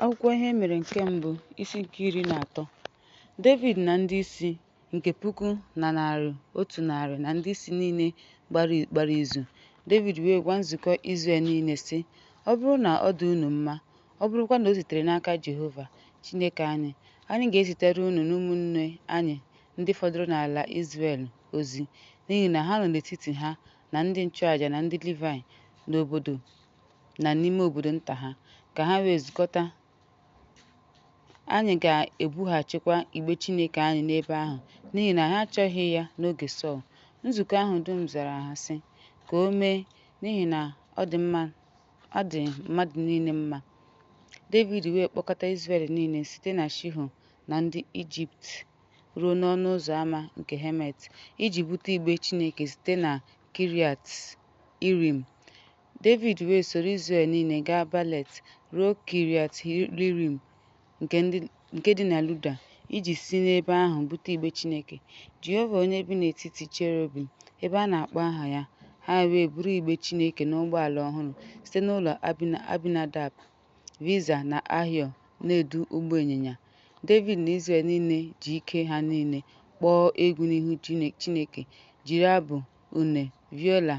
Akwụkwọ Ihe E Mere nke Mbụ, isi nke 13. Devid na ndị isi nke puku na narị otu narị na ndị isi niile gbara izu. Devid wee gwa nzukọ Izrel niile, sị, Ọ bụrụ na ọ dị unu mma, ọ bụrụkwa na o sitere n'aka Jehova Chineke anyị, anyị ga-ezitere unu na ụmụnne anyị ndị fọdụrụ n'ala Izrel ozi, n'ihi na ha nọ n'etiti ha na ndị nchụaja na ndị Livaị n'obodo na n'ime obodo nta ha, ka ha wee zukọta, anyị ga-ebughachikwa igbe Chineke anyị n'ebe ahụ, n'ihi na anyị achọghị ya n'oge Sọl. Nzukọ ahụ dum zara ha, sị, Ka o mee, n'ihi na ọ dị mmadụ niile mma. Devid wee kpọkọta Izrel niile site na Shiho na ndị Ijipt ruo n'ọnụ ụzọ ama nke Hemat, iji bute igbe Chineke site na Kiriat-jearim. Devid wee soro Izrel niile gaa Baalat ruo Kiriat-jearim nke dị na Juda, iji si n'ebe ahụ bute igbe Chineke, Jehova onye bi n'etiti cherubim, ebe a na-akpọ aha ya. Ha wee buru igbe Chineke n'ụgbọala ọhụrụ site n'ụlọ Abinadab, Ziza na Ahio na-edu ụgbọ ịnyịnya. Devid na Izrel niile ji ike ha niile kpọọ egwu n'ihu Chineke, jiri abụ, une, viola,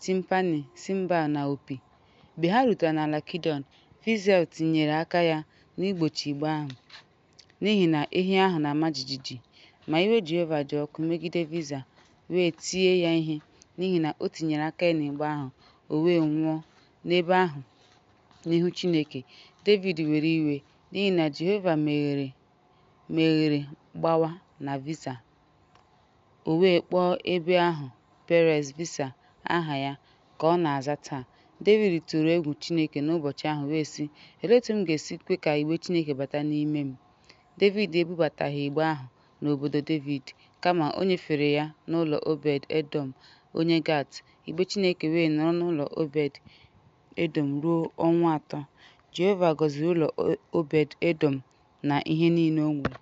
timpani, cymbal na opi. Mgbe ha rutere n'ala Kidon, Ziza tinyere aka ya n'igbochi igbe ahụ, n'ihi na ehi ahụ na-ama jijiji. Ma iwe Jehova dị ọkụ megide Ziza, wee tie ya ihe, n'ihi na o tinyere aka ya n'igbe ahụ, o wee nwụọ n'ebe ahụ n'ihu Chineke. Devid were iwe, n'ihi na Jehova meghere gbawa na Ziza. O wee kpọọ ebe ahụ Perez-ziza, aha ya ka ọ na-aza taa. Devid tụrụ egwu Chineke n'ụbọchị ahụ wee sị, Olee otú m ga-esi kwe ka igbe Chineke bata n'ime m? Devid ebubataghị igbe ahụ n'obodo Devid, kama o nyefere ya n'ụlọ Obed-edọm onye Gat. Igbe Chineke wee nọrọ n'ụlọ Obed-edọm ruo ọnwa atọ. Jehova gọziri ụlọ Obed-edọm na ihe niile o nwere.